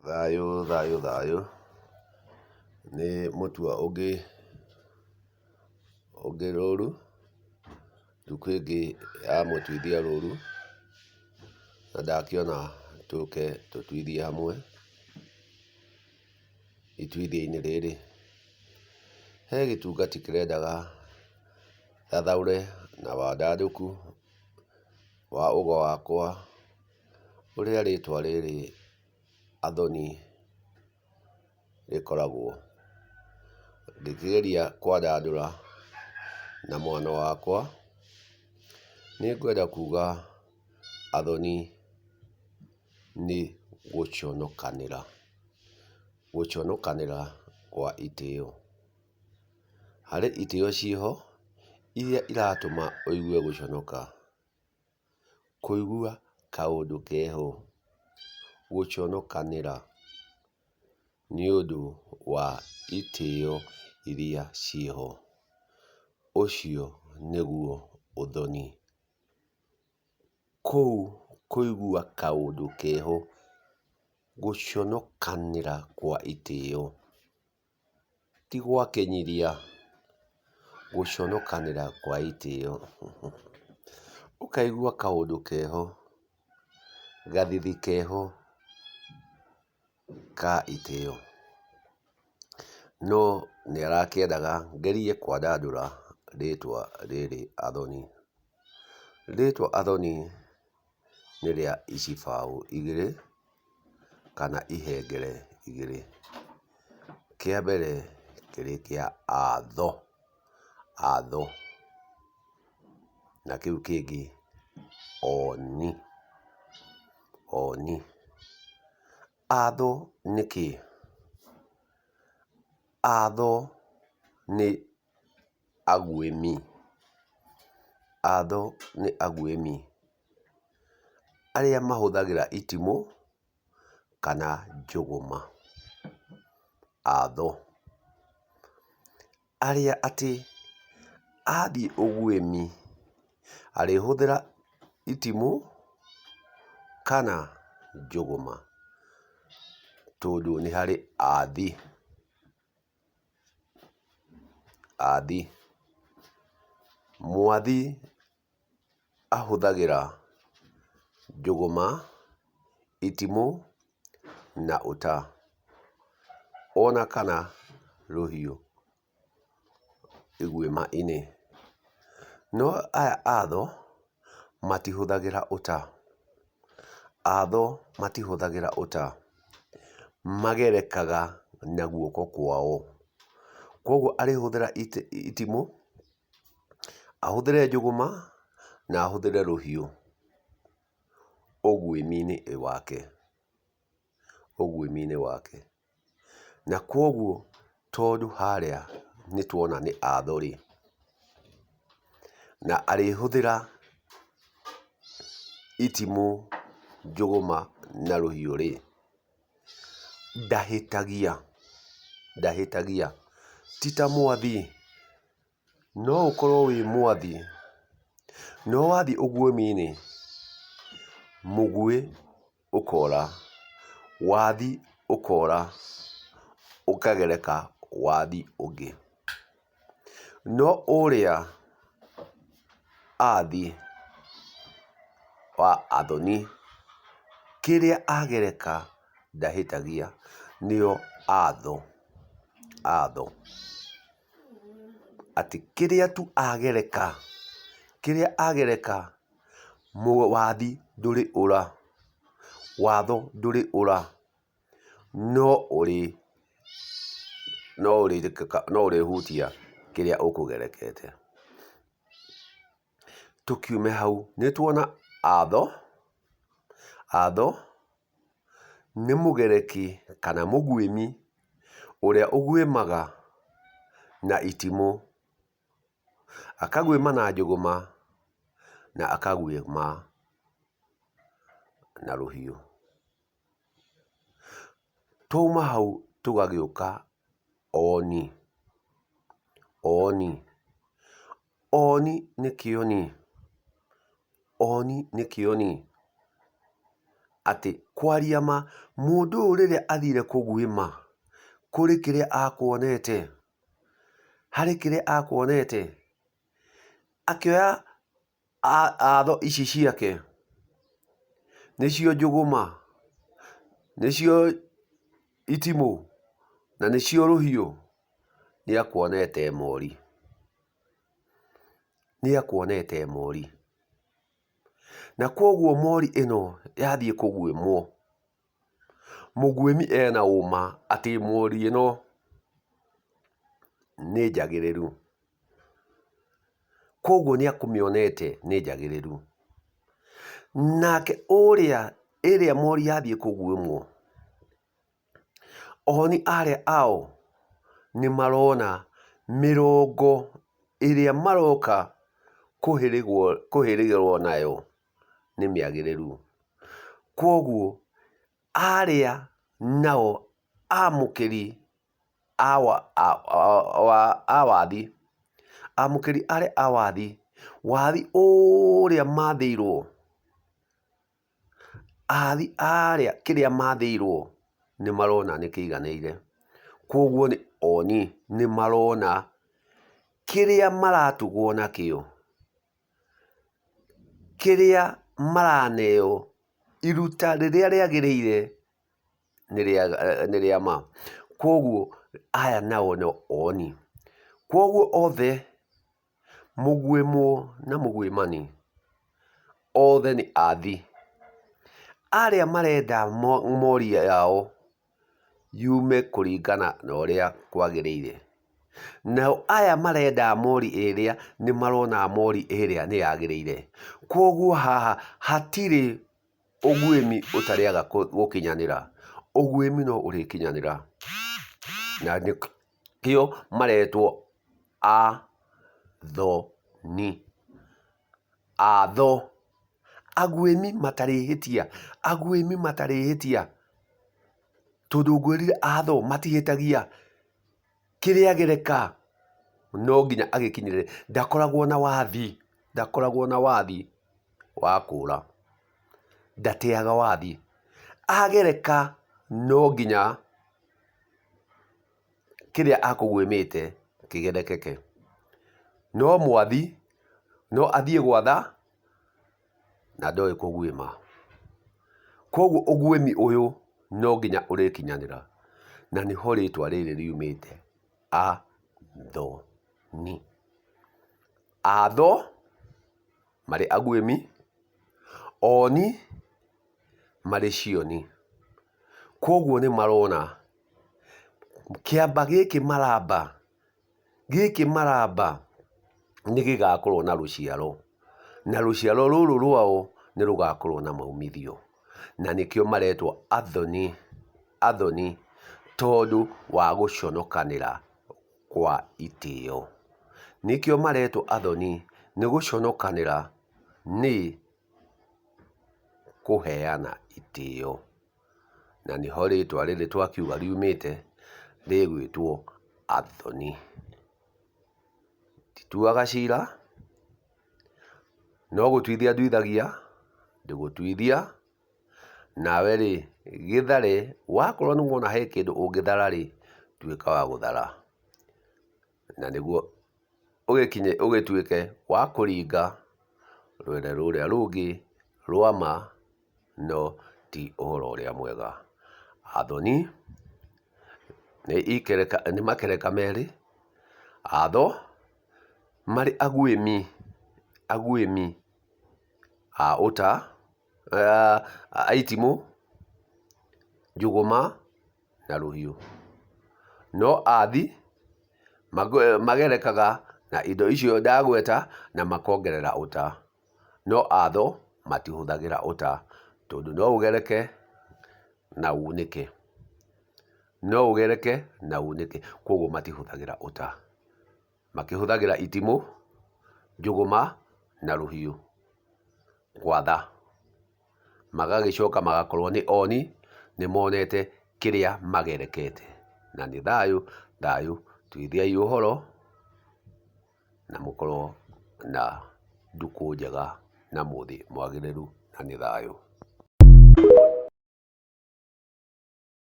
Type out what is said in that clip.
Thayũ thayũ thayũ, nĩ mũtua ũngĩ, ũngĩ rũru, ndukũ ĩngĩ ya mũtuithia rũru, na ndakĩona tũke tũtuithie hamwe ituithia-inĩ rĩrĩ. He gĩtungati kĩrendaga thathaũre na wandandũku wa ũgo wakwa ũrĩa rĩtwa rĩrĩ Athoni rĩkoragwo. Ngĩkĩgeria kwandandũra na mwano wakwa, nĩngwenda kuga Athoni nĩ gũconokanĩra, gũconokanĩra kwa itĩo. Harĩ itĩo ciĩho iria iratũma ũigue gũconoka, kũigua kaũndũ keho, gũconokanĩra nĩũndũ wa itĩo iria ciĩho, ũcio nĩguo ũthoni. Kũu kũigua kaũndũ keho, gũconokanĩra kwa itĩo, ti gwa kĩnyiria, gũconokanĩra kwa itĩo. Ũkaigua kaũndũ keho, gathithi keho ka itĩo. No nĩarakĩendaga ngerie kwandandũra rĩtwa rĩrĩ Athoni. Rĩtwa Athoni nĩ rĩa icibaũ igĩrĩ kana ihengere igĩrĩ. Kĩa mbere kĩrĩ kĩa atho, atho, na kĩu kĩngĩ oni, oni. Atho nĩ kĩ? Atho nĩ aguĩmi, atho nĩ aguĩmi arĩa mahũthagĩra itimũ kana njũgũma, atho. Arĩa atĩ athiĩ ũguĩmi arĩhũthĩra itimũ kana njũgũma, tondũ nĩ harĩ athi, athi. Mwathi ahũthagĩra njũgũma, itimũ na ũta ona kana rũhiũ iguĩma-inĩ. No aya atho matihũthagĩra ũta, atho matihũthagĩra ũta, magerekaga na guoko kwao. Koguo arĩhũthĩra itimũ, ahũthĩre njũgũma na ahũthĩre rũhiũ ũguĩmi-inĩ wake, ũguĩmi-inĩ wake. Na koguo tondũ harĩa nĩtuona nĩ atho-rĩ, na arĩhũthĩra itimũ, njũgũma na rũhiũ-rĩ, ndahĩtagia, ndahĩtagia. Ti ta mwathi, no ũkorwo wĩ mwathi, no wathiĩ ũguĩmi-inĩ, mũguĩ ũkora, wathi ũkora, ũkagereka wathi ũngĩ. No ũrĩa athi wa athoni, kĩrĩa agereka ndahĩtagia, nĩo atho, atho. Atĩ kĩrĩa tu agereka, kĩrĩa agereka, wathi ndũrĩ ũra, watho ndũrĩ ũra, no ũrĩ, no ũrĩ, no ũrĩhutia kĩrĩa ũkũgerekete. Tũkiume hau nĩtuona atho, atho nĩ mũgereki kana mũguĩmi ũrĩa ũguĩmaga na itimũ, akaguĩma na njũgũma na akaguĩma na rũhiũ. Twauma hau tũgagĩũka oni, oni, oni nĩ kĩoni, oni nĩ kĩoni. Atĩ kwaria ma, mũndũ ũyũ rĩrĩa athire kũguĩma, kũrĩ kĩrĩa akuonete, harĩ kĩrĩa akuonete, akĩoya atho ici ciake, nĩcio njũgũma, nĩcio itimũ, na nĩcio rũhiũ, nĩ akuonete mori, nĩ akuonete mori. Na koguo mori ĩno yathiĩ kũguĩmwo, mũguĩmi ena ũma atĩ mori ĩno nĩ njagĩrĩru. Koguo nĩ akũmĩonete nĩ njagĩrĩru. Nake ũrĩa ĩrĩa mori yathiĩ kũguĩmwo, oni arĩa ao nĩ marona mĩrongo ĩrĩa maroka kũhĩrĩgwo nayo nĩ mĩagĩrĩru. Koguo arĩa nao amũkĩri a wathi, amũkĩri arĩa a wathi, wathi ũrĩa mathĩirwo, athi arĩa kĩrĩa mathĩirwo nĩ marona nĩ kĩiganĩire. Koguo nĩ oni nĩ marona kĩrĩa maratugwo nakĩo, kĩrĩa maraneo, iruta rĩrĩa rĩagĩrĩire nĩ rĩa ma. Koguo aya nao no oni. Koguo othe mũguĩmwo na mũguĩmani othe nĩ athi. Arĩa marenda mori yao yume kũringana na ũrĩa kwagĩrĩire. Nao aya marenda mori ĩrĩa nĩ marona mori ĩrĩa nĩ yagĩrĩire. Koguo haha hatirĩ ũguĩmi ũtarĩaga gũkinyanĩra. Ũguĩmi no ũrĩkinyanĩra. Na nĩkĩo maretwo athoni. Atho. Aguĩmi matarĩhĩtia. Aguĩmi matarĩhĩtia. Tondũ ngwĩrire atho matihĩtagia. Kĩrĩa agereka no nginya agĩkinyĩre. Ndakoragwo na wathi. Ndakoragwo na wathi wa kũra. Ndateaga wathi. Agereka no nginya kĩrĩa akũguĩmĩte kĩgerekeke. No mwathi no athiĩ gwatha na ndoĩ kũguĩma. Koguo ũguĩmi ũyũ no nginya ũrĩkinyanĩra. Na nĩho rĩtwa rĩrĩ riumĩte, athoni. Atho marĩ aguĩmi, oni marĩ cioni. Koguo nĩ marona kĩamba gĩkĩ maramba, gĩkĩ maramba nĩ gĩgakorwo na rũciaro, na rũciaro rũrũ rwao nĩ rũgakorwo na maumithio. Na nĩkĩo maretwo athoni, athoni tondũ wa gũconokanĩra kwa itĩo. Nĩkĩo maretwo athoni, nĩ gũconokanĩra nĩ kũheana itĩo. Na nĩho rĩtwa rĩrĩ twakiuga riumĩte, rĩgwĩtwo athoni. Ndituaga cira, no gũtuithia nduithagia, ngũgũtuithia, nawe rĩ, gĩthare, wakorwo nĩ wona he kĩndũ ũngĩthara rĩ, tuĩka wa gũthara. Na nĩguo ũgĩkinye ũgĩtuĩke wa kũringa rwere rũrĩa rũngĩ rwa ma, no ti ũhoro ũrĩa mwega. Athoni nĩ ikereka, nĩ makereka merĩ, atho marĩ aguĩmi, aguĩmi a ũta, a itimũ, njũgũma na rũhiũ. No athi magerekaga na indo icio ndagweta na makongerera ũta. No atho matihũthagĩra ũta, tondũ no ũgereke na unĩke. No ũgereke na unĩke, koguo matihũthagĩra ũta. Makĩhũthagĩra itimũ, njũgũma na rũhiũ gwatha. Magagĩcoka magakorwo nĩ oni, nĩ monete kĩrĩa magerekete. Na nĩ thayũ, thayũ, tuithiai ũhoro na mũkorwo na ndukũ njega na mũthĩ mwagĩrĩru, na nĩ thayũ.